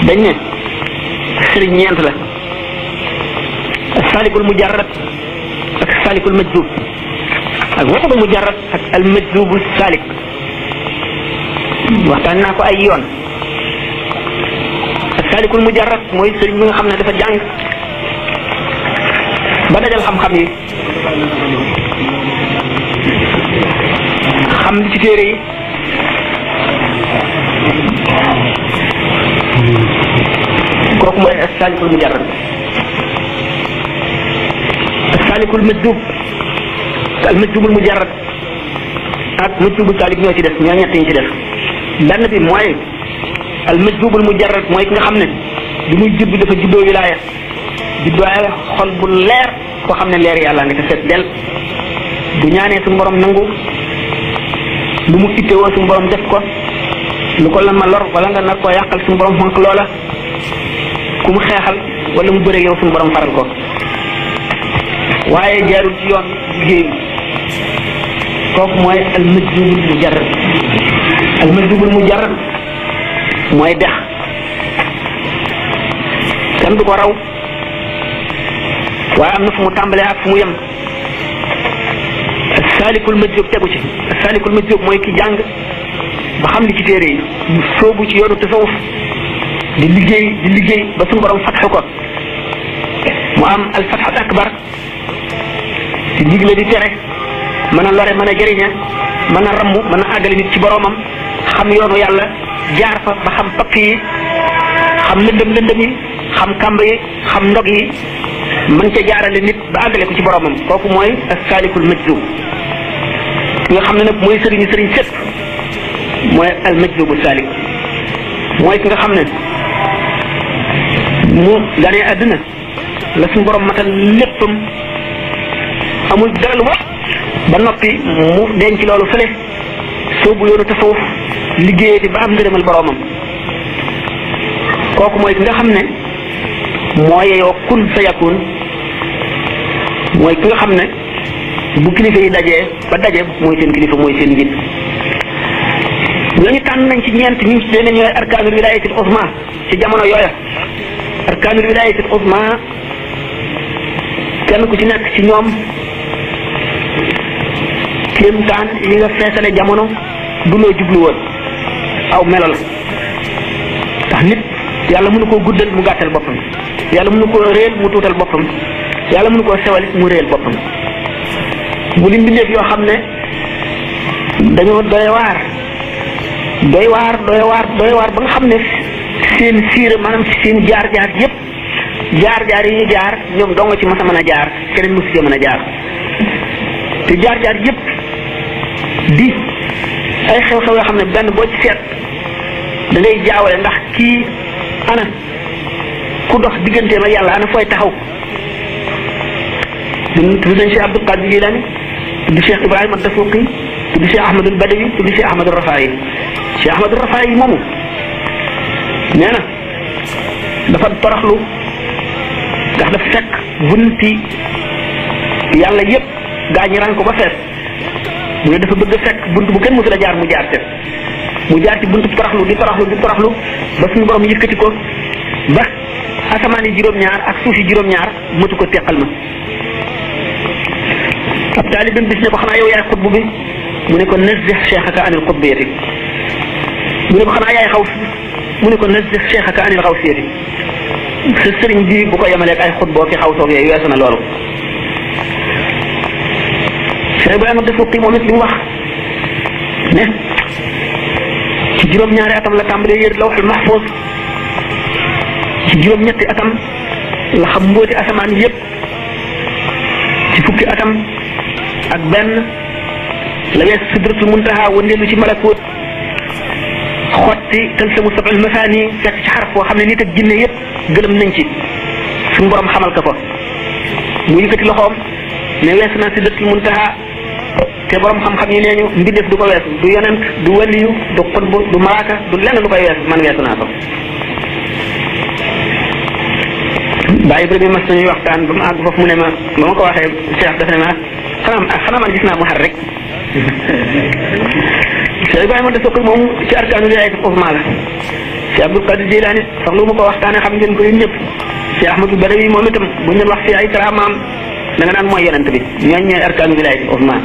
dañ ne sëriñ ñeent la salikul mujarrad ak salikul majzub ak wasabul mujarrad ak al majzubu salik waxtaan naa ko ay yoon salikul mujarrad mooy sëriñ bi nga xam ne dafa jàng ba dajal xam-xam yi xam li ci téere yi kooku mooy salikul mujarrad salikul majzub al majzubul mujarrad ak majzubul salik ñoo ci def ñoo ñett ñi ci def benn bi mooy al majzubul mujarrad mooy ki nga xam ne bi muy judd dafa juddoo wilaaya juddoo xol bu leer koo xam ne leer yàlla nga ca fees del bu ñaanee suñu borom nangu lu mu ittewoo suñu borom def ko lu ko la ma lor wala nga nar koo yàqal suñu borom fonk loola ku mu xeexal wala mu bëre yow suñu borom faral ko waaye jaarul ci yoon liggéey kooku mooy al majzubul mujarrad al majzubul mujarrad mooy dex kenn du ko raw waaye am na fu mu tàmbalee ak fu mu yem salikul majzub tegu ci salikul majzub mooy ki jàng ba xam li ci téere yi mu soobu ci yoonu tasawuf di liggéey ba suñu borom fatxu ko mu am al fatxul akbar di digle di tere mën a lore mën a jëriñe mën a rammu mën a àggale nit ci boromam xam yoonu yàlla jaar fa ba xam pakk yi xam lëndëm yi xam kàmb yi xam ndog yi mën ca jaarale nit ba àggale ko ci boromam kooku mooy as-salikul majzub nga xam ne nag mooy sëriñ sëpp mooy al majzubu salik mooy ki nga xam ne mu ganee àdduna la suñu borom matal léppam amul dara lu ba noppi mu denc loolu fële soobu yoonu tasawuf liggéeyati ba am ngërëmal boromam kooku mooy ki nga xam ne moo yeyoo kun fa yakun mooy ki nga xam ne bu kilifa yi dajee ba daje mooy seen kilifa mooy seen njiit ñooñu tànn nañ ci ñeent ñu ci leen ñooy arkaanul wilaayatil uzma ci jamono yooya arkaanul wilaayatil uzma kenn ku ci nekk ci ñoom kéemtaan yi nga feesale jamono du loo jublu woon aw melo la tax nit yàlla mënu koo guddal mu gàttal boppam yàlla mënu koo réel mu tuutal boppam yàlla mënu koo sewalit mu réel boppam bu li mbindeef yoo xam ne dañoo doy waar ba nga xam ne seen siira maanaam seen jaar-jaar yépp jaar-jaar yi ñu jaar ñoom doo nga ci mas a mën a jaar keneen mosu ci mën a jaar te jaar-jaar yépp di ay xew-xew yoo xam ne benn boo ci seet da ngay jaawale ndax kii ana ku dox digganteem ak yàlla ana fooy taxaw tudd nañ Cheikh Abdul Qadir Jilani tudd Cheikh Ibrahima Dasuqi tudd Cheikh Ahmadul Badawi tudd Cheikh Ahmadul Rafaayi Cheikh Ahmadul Rafaayi moomu nee na dafa toroxlu ndax dafa fekk bunti yàlla yépp gaa ñi ràng ko ba fees mu ne dafa bëgg a fekk bunt bu kenn mësul a jaar mu jaar te mu jaar ci buntu toroxlu di toroxlu ba suñu borom yëkkati ko ba asamaan yi juróom-ñaar ak suuf yi juróom-ñaar mëtu ko teqal ma ab taalibam bis ne ko xanaa yow yaay xutbu bi mu ne ko nazzih cheikhaka anil xutbiyati mu ne ko xanaa yaay xaw mu ne ko nazzih cheikhaka anil xawsiyati sa sëriñ bi bu ko yemaleeg ay xutboo ki xaw soog yooyu weesu na loolu Cheikh Ibrahima Dasuqi moom it li mu wax ne ci juróom-ñaari atam la tàmbalee yër lawxul mahfuz ci juróom-ñetti atam la xam mbooti asamaan yépp ci fukki atam ak benn la wees sidratul muntaha wëndeelu ci malakut xotti talsamu sab'ul masaani fekk ci xaraf boo xam ne nit ak jinne yépp gëlëm nañ ci suñu borom xamal ko mu yëkkati loxoom ne wees naa sidratul muntaha te borom xam-xam yi nee ñu mbindeef du ko weesu du yonent du waliyu du xutbu du malaaka du lenn lu koy weesu man weesu naa ko bàyyi bëri bi mas nañuy waxtaan ba mu àgg foofu mu ne ma ba ma ko waxee Cheikh dafa ne ma xanaa man gis naa mu xar rek Cheikh Ibrahima Dasuqi moom ci arkaanu wilaayatul uzma la si Abdul Qadir Jilani sax lu ma ko waxtaane xam ngeen ko yéen ñëpp si Ahmadu Badawi moom itam bu ñu wax fi ay karaamaam da nga naan mooy yonent bi ñooñ ñooy arkaanu wilaayati Usmaan